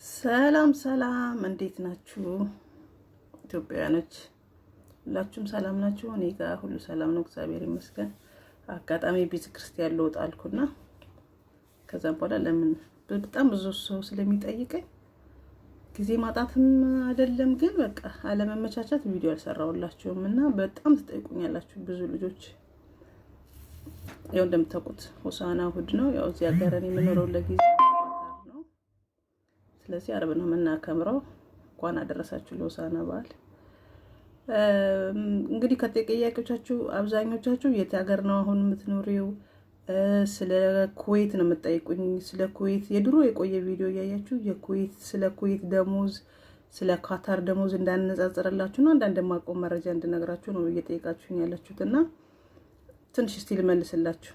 ሰላም ሰላም፣ እንዴት ናችሁ ኢትዮጵያውያኖች? ሁላችሁም ሰላም ናችሁ? እኔ ጋር ሁሉ ሰላም ነው፣ እግዚአብሔር ይመስገን። አጋጣሚ ቤተ ክርስቲያን ልወጣ አልኩና ከዛም በኋላ ለምን በጣም ብዙ ሰው ስለሚጠይቀኝ ጊዜ ማጣትም አይደለም፣ ግን በቃ አለመመቻቸት ቪዲዮ አልሰራሁላችሁም እና በጣም ትጠይቁኛላችሁ ብዙ ልጆች። ያው እንደምታውቁት ሆሳዕና እሑድ ነው። ያው እዚህ ሀገር እኔ የምኖረው ለጊዜ ነው። ስለዚህ አርብ ነው የምናከብረው። እንኳን አደረሳችሁ ለሆሳዕና በዓል። እንግዲህ ከጥያቄዎቻችሁ አብዛኞቻችሁ የት ሀገር ነው አሁን የምትኖሪው? ስለ ኩዌት ነው የምትጠይቁኝ። ስለ ኩዌት የድሮ የቆየ ቪዲዮ እያያችሁ የኩዌት ስለ ኩዌት ደሞዝ፣ ስለ ካታር ደሞዝ እንዳነጻጽርላችሁ ነው፣ አንዳንድ የማውቀው መረጃ እንድነግራችሁ ነው እየጠየቃችሁኝ ያላችሁት እና ትንሽ እስቲ ልመልስላችሁ።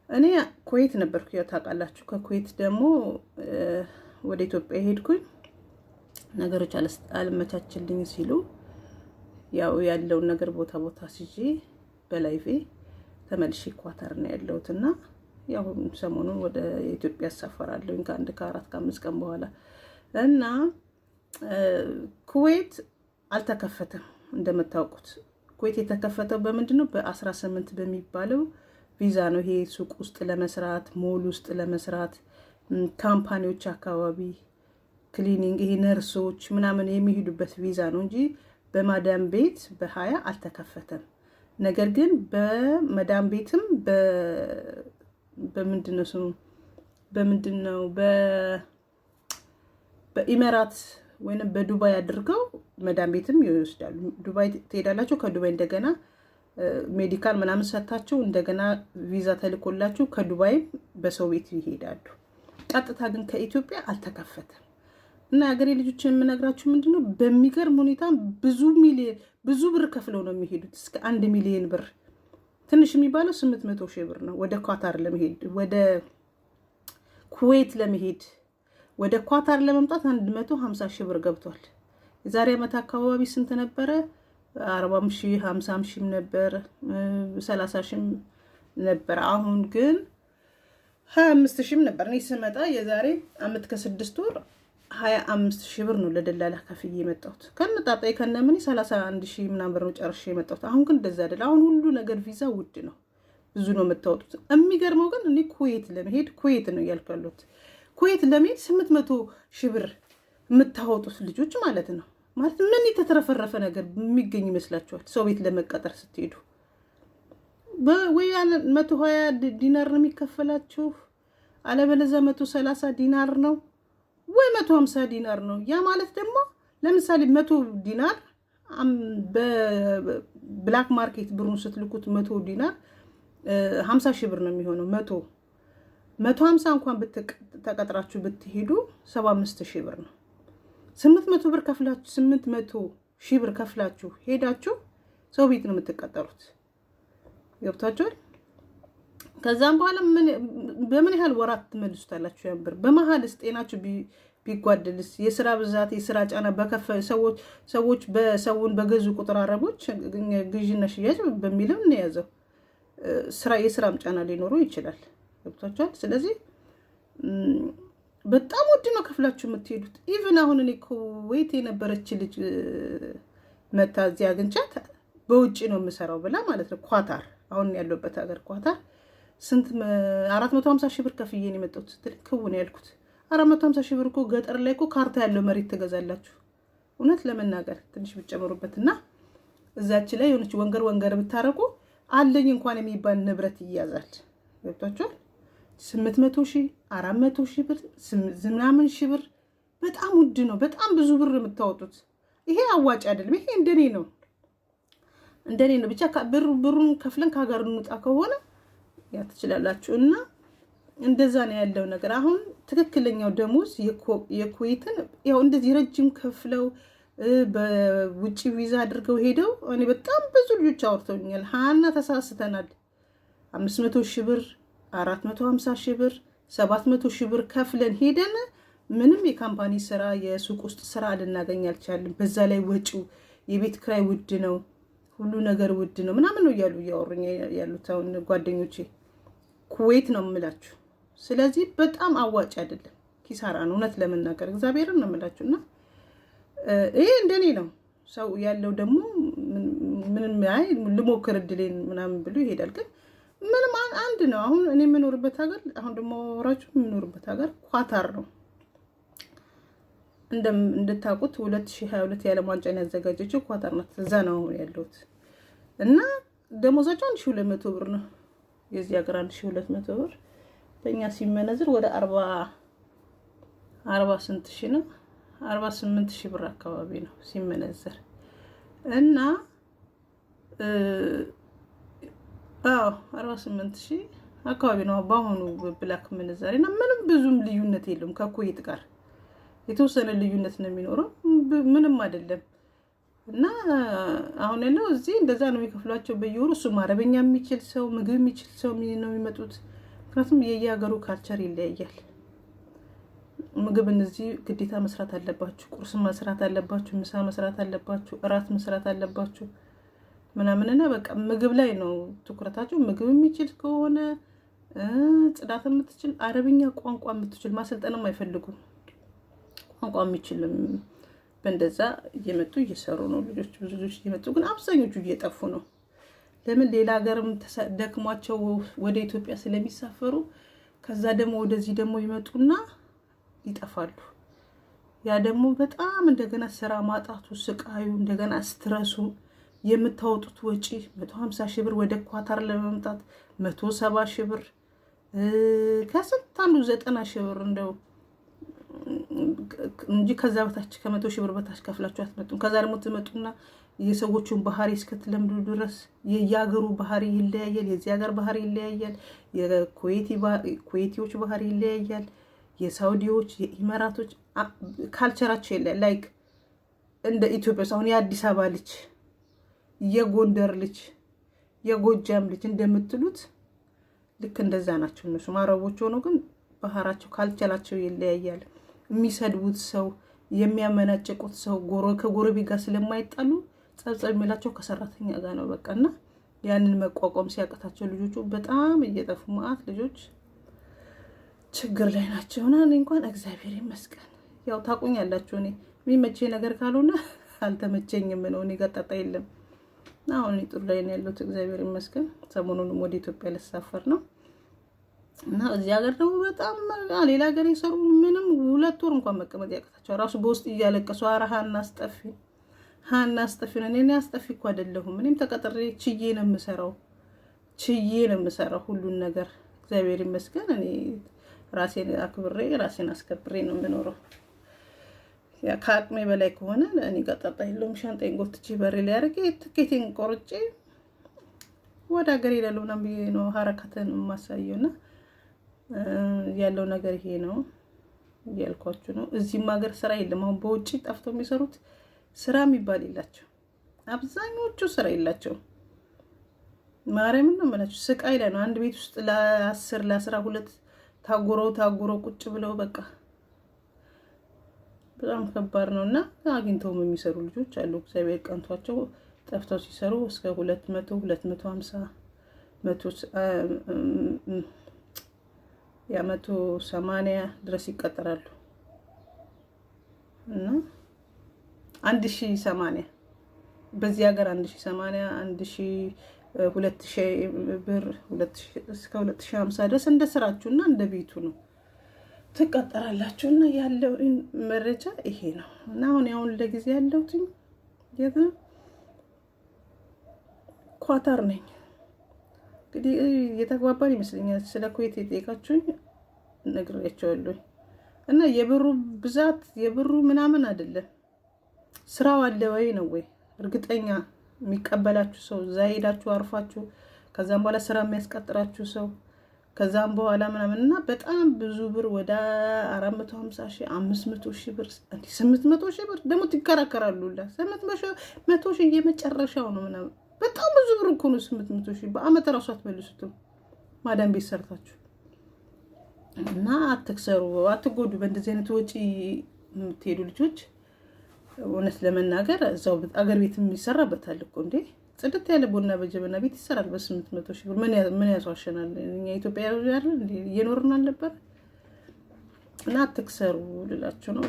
እኔ ኩዌት ነበርኩ፣ ያው ታውቃላችሁ። ከኩዌት ደግሞ ወደ ኢትዮጵያ ሄድኩኝ። ነገሮች አልመቻችልኝ ሲሉ ያው ያለውን ነገር ቦታ ቦታ ስዤ በላይፌ ተመልሼ ኳታር ነው ያለሁት እና ያው ሰሞኑን ወደ ኢትዮጵያ እሳፈራለሁኝ ከአንድ ከአራት ከአምስት ቀን በኋላ። እና ኩዌት አልተከፈተም እንደምታውቁት። ኩዌት የተከፈተው በምንድን ነው? በ18 በሚባለው ቪዛ ነው። ይሄ ሱቅ ውስጥ ለመስራት፣ ሞል ውስጥ ለመስራት፣ company ዎች አካባቢ cleaning፣ ይሄ ነርሶች ምናምን የሚሄዱበት ቪዛ ነው እንጂ በማዳም ቤት በ20 አልተከፈተም። ነገር ግን በመዳም ቤትም በምንድን ነው ስሙ በምንድን ነው በኢመራት ወይንም በዱባይ አድርገው መዳም ቤትም ይወስዳሉ። ዱባይ ትሄዳላችሁ። ከዱባይ እንደገና medical ምናምን ሰጥታችሁ እንደገና ቪዛ ተልኮላችሁ ከዱባይም በሰው ቤት ይሄዳሉ። ቀጥታ ግን ከኢትዮጵያ አልተከፈተም። እና የሀገሬ ልጆች የምነግራችሁ ምንድነው፣ በሚገርም ሁኔታ ብዙ ሚሊዮን ብዙ ብር ከፍለው ነው የሚሄዱት። እስከ 1 ሚሊዮን ብር፣ ትንሽ የሚባለው 800,000 ብር ነው ወደ ኳታር ለመሄድ፣ ወደ ኩዌት ለመሄድ። ወደ ኳታር ለመምጣት 150,000 ብር ገብቷል። የዛሬ ዓመት አካባቢ ስንት ነበረ? 40,000፣ 50,000ም ነበር፣ 30,000ም ነበር። አሁን ግን 25,000ም ነበር። እኔ ስመጣ የዛሬ ዓመት ከ6 ወር 25,000 ብር ነው ለደላላ ከፍዬ የመጣሁት። ከነጣጣይ ከነምን 31,000 ምናምን ብር ነው ጨርሼ የመጣሁት። አሁን ግን እንደዛ አይደል። አሁን ሁሉ ነገር ቪዛ ውድ ነው፣ ብዙ ነው የምታወጡት። የሚገርመው ግን እኔ ኩዌት ለመሄድ፣ ኩዌት ነው እያልኩ ያለሁት፣ ኩዌት ለመሄድ 800,000 ብር የምታወጡት ልጆች ማለት ነው። ማለት ምን የተትረፈረፈ ነገር የሚገኝ ይመስላችኋል? ሰው ቤት ለመቀጠር ስትሄዱ ወይ 120 ዲናር ነው የሚከፈላችሁ፣ አለበለዚያ 130 ዲናር ነው ወይ 150 ዲናር ነው። ያ ማለት ደግሞ ለምሳሌ 100 ዲናር በ black market ብሩን ስትልኩት 100 ዲናር 50,000 ብር ነው የሚሆነው። 150 እንኳን ተቀጥራችሁ ብትሄዱ 75,000 ብር ነው። 800 ብር ከፍላችሁ፣ 800,000 ብር ከፍላችሁ ሄዳችሁ ሰው ቤት ነው የምትቀጠሩት። ገብቷችኋል? ከዛም በኋላ በምን ያህል ወራት ትመልሱታላችሁ ያን ብር? በመሀልስ ጤናችሁ ቢጓደልስ? የስራ ብዛት፣ የስራ ጫና በከፈ ሰዎች በሰውን በገዙ ቁጥር አረቦች ግዥና ሽያጭ በሚልም እንያዘው ስራ የስራም ጫና ሊኖረው ይችላል። ገብቷችኋል? ስለዚህ በጣም ውድ ነው ከፍላችሁ የምትሄዱት። Even አሁን እኔ ኩዌት የነበረች ልጅ መታ እዚህ አግኝቻት በውጭ ነው የምሰራው ብላ ማለት ነው፣ ኳታር፣ አሁን ያለሁበት ሀገር ኳታር፣ ስንት 450,000 ብር ከፍዬ ነው የመጣሁት ስትል ክው ነው ያልኩት። 450,000 ብር እኮ ገጠር ላይ እኮ ካርታ ያለው መሬት ትገዛላችሁ። እውነት ለመናገር ትንሽ ብትጨምሩበት እና እዛች ላይ የሆነች ወንገር ወንገር ብታረጉ አለኝ እንኳን የሚባል ንብረት ይያዛል። ገብቷችኋል? 800,000፣ 400,000 ብር ምናምን ሺህ ብር በጣም ውድ ነው። በጣም ብዙ ብር የምታወጡት ይሄ አዋጭ አይደለም። ይሄ እንደኔ ነው እንደኔ ነው። ብቻ ብሩን ከፍለን ከሀገር እንውጣ ከሆነ ያ ትችላላችሁ። እና እንደዛ ነው ያለው ነገር። አሁን ትክክለኛው ደሞዝ የኩዌትን ያው እንደዚህ ረጅም ከፍለው በውጭ ቪዛ አድርገው ሄደው እኔ በጣም ብዙ ልጆች አውርተውኛል። ሀና ተሳስተናል፣ 500,000 ብር፣ 450,000 ብር፣ 700,000 ብር ከፍለን ሄደን ምንም የ company ስራ የሱቅ ውስጥ ስራ ልናገኝ አልቻልም። በዛ ላይ ወጪው የቤት ክራይ ውድ ነው፣ ሁሉ ነገር ውድ ነው ምናምን ነው እያሉ እያወሩኝ ያሉት አሁን ጓደኞቼ። ኩዌት ነው የምላችሁ። ስለዚህ በጣም አዋጭ አይደለም። ኪሳራ ነው። እውነት ለመናገር እግዚአብሔርን ነው የምላችሁ። እና ይሄ እንደኔ ነው። ሰው ያለው ደግሞ ምንም አይ ልሞክር እድሌን ምናምን ብሎ ይሄዳል። ግን ምንም አንድ ነው። አሁን እኔ የምኖርበት ሀገር፣ አሁን ደግሞ ወራችሁ የምኖርበት ሀገር ኳታር ነው። እንደታውቁት 2022 የዓለም ዋንጫን ያዘጋጀችው ኳታር ናት። እዛ ነው ያለሁት እና ደሞዛቸው 1200 ብር ነው። የዚህ ሀገር 1200 ብር በእኛ ሲመነዝር ወደ አርባ ስንት ሺህ ነው? 48,000 ብር አካባቢ ነው ሲመነዘር። እና አዎ፣ 48,000 አካባቢ ነው በአሁኑ black ምንዛሬ። እና ምንም ብዙም ልዩነት የለውም ከኩዌት ጋር፣ የተወሰነ ልዩነት ነው የሚኖረው፣ ምንም አይደለም። እና አሁን ያለው እዚህ እንደዛ ነው የሚከፍሏቸው በየወሩ። እሱም አረበኛ የሚችል ሰው፣ ምግብ የሚችል ሰው ነው የሚመጡት። ምክንያቱም የየሀገሩ culture ይለያያል። ምግብ እነዚህ ግዴታ መስራት አለባችሁ። ቁርስ መስራት አለባችሁ፣ ምሳ መስራት አለባችሁ፣ እራት መስራት አለባችሁ ምናምንና በቃ ምግብ ላይ ነው ትኩረታቸው። ምግብ የሚችል ከሆነ፣ ጽዳት የምትችል፣ አረብኛ ቋንቋ የምትችል፣ ማሰልጠንም አይፈልጉም። ቋንቋ የሚችልም በእንደዛ እየመጡ እየሰሩ ነው ልጆች። ብዙ ልጆች እየመጡ ግን አብዛኞቹ እየጠፉ ነው። ለምን? ሌላ ሀገርም ደክሟቸው ወደ ኢትዮጵያ ስለሚሳፈሩ ከዛ ደግሞ ወደዚህ ደግሞ ይመጡና ይጠፋሉ። ያ ደግሞ በጣም እንደገና ስራ ማጣቱ፣ ስቃዩ፣ እንደገና stress ኡ፣ የምታወጡት ወጪ 150,000 ብር ወደ ኳታር ለመምጣት፣ 170,000 ብር፣ ከስንት አንዱ 90,000 ብር እንደው እንጂ ከዛ በታች፣ ከ100,000 ብር በታች ከፍላችሁ አትመጡም። ከዛ ደግሞ ትመጡና የሰዎቹን ባህሪ እስክትለምዱ ድረስ የየሀገሩ ባህሪ ይለያያል። የዚህ ሀገር ባህሪ ይለያያል። የኩዌቲዎች ባህሪ ይለያያል። የሳውዲዎች፣ የኢመራቶች culture ኣቸው ይለያል። Like እንደ ኢትዮጵያ አሁን የአዲስ አበባ ልጅ፣ የጎንደር ልጅ፣ የጎጃም ልጅ እንደምትሉት ልክ እንደዛ ናቸው። እነሱም አረቦች ሆነው ግን ባህራቸው culture ኣቸው ይለያያል። የሚሰድቡት ሰው፣ የሚያመናጭቁት ሰው፣ ከጎረቤት ጋር ስለማይጣሉ ጸብጸብ የሚላቸው ከሰራተኛ ጋር ነው። በቃ እና ያንን መቋቋም ሲያቅታቸው ልጆቹ በጣም እየጠፉ መዓት ልጆች ችግር ላይ ናቸው። እና እኔ እንኳን እግዚአብሔር ይመስገን፣ ያው ታቁኛላችሁ። እኔ የሚመቸኝ ነገር ካልሆነ አልተመቸኝም ነው። እኔ ጋር ጣጣ የለም። አሁን ጥሩ ላይ ነው ያለሁት፣ እግዚአብሔር ይመስገን። ሰሞኑንም ወደ ኢትዮጵያ ልሳፈር ነው። እና እዚህ ሀገር ደግሞ በጣም ሌላ ሀገር የሰሩ ምንም 2 ወር እንኳን መቀመጥ ያቅታቸው ራሱ በውስጥ እያለቀሱ ኧረ ሀና አስጠፊ፣ ሀና አስጠፊ ነው። እኔ አስጠፊ እኮ አይደለሁም። እኔም ተቀጥሬ ችዬ ነው የምሰራው፣ ችዬ ነው የምሰራው ሁሉን ነገር፣ እግዚአብሔር ይመስገን። እኔ ራሴን አክብሬ ራሴን አስከብሬ ነው የምኖረው። ከአቅሜ በላይ ከሆነ እኔ ጋር ጣጣ የለውም። ሻንጣዬን ጎትቼ በሬ ላይ አድርጌ ትኬቴን ቆርጬ ወደ ሀገር ሄዳለሁ ምናምን ብዬ ነው ሀረካትን የማሳየው። እና ያለው ነገር ይሄ ነው እያልኳችሁ ነው። እዚህም ሀገር ስራ የለም። አሁን በውጭ ጠፍተው የሚሰሩት ስራ የሚባል የላቸው። አብዛኞቹ ስራ የላቸው። ማርያምን ነው የምላችሁ። ስቃይ ላይ ነው። አንድ ቤት ውስጥ ለ10 ለ12 ታጉረው ታጉረው ቁጭ ብለው በቃ በጣም ከባድ ነው። እና አግኝተውም የሚሰሩ ልጆች አሉ። እግዚአብሔር ቀንቷቸው ጠፍተው ሲሰሩ እስከ 200፣ 250፣ መቶ ያ 180 ድረስ ይቀጠራሉ። እና 1080 በዚህ ሀገር 1080፣ 1000፣ 2000 ብር እስከ 2050 ድረስ እንደ ስራችሁ እና እንደ ቤቱ ነው ትቀጠራላችሁ። እና ያለው መረጃ ይሄ ነው። እና አሁን ያሁን ለጊዜ ያለሁት የት ነው? ኳታር ነኝ። እንግዲህ እየተግባባን ይመስለኛል። ስለ ኩዌት የጠየቃችሁኝ ነግሬያቸዋለሁ። እና የብሩ ብዛት የብሩ ምናምን አይደለም፣ ስራው አለ ወይ ነው ወይ፣ እርግጠኛ የሚቀበላችሁ ሰው፣ እዛ ሄዳችሁ አርፋችሁ ከዛም በኋላ ስራ የሚያስቀጥራችሁ ሰው ከዛም በኋላ ምናምን። እና በጣም ብዙ ብር ወደ 450,000፣ 500,000 ብር፣ 800,000 ብር ደግሞ ትከራከራሉ። 800,000 የመጨረሻው ነው ምናምን። በጣም ብዙ ብር እኮ ነው 800,000። በአመት እራሱ አትመልሱትም ማዳም ቤት ሰርታችሁ። እና አትክሰሩ፣ አትጎዱ። በእንደዚህ አይነት ወጪ የምትሄዱ ልጆች እውነት ለመናገር እዛው አገር ቤት ይሰራበታል እኮ እንዴ። ጽድት ያለ ቡና በጀበና ቤት ይሰራል በ800,000 ብር። ምን ያስዋሸናል? እኛ ኢትዮጵያ ያለ እየኖርን አልነበር? እና አትክሰሩ ልላችሁ ነው።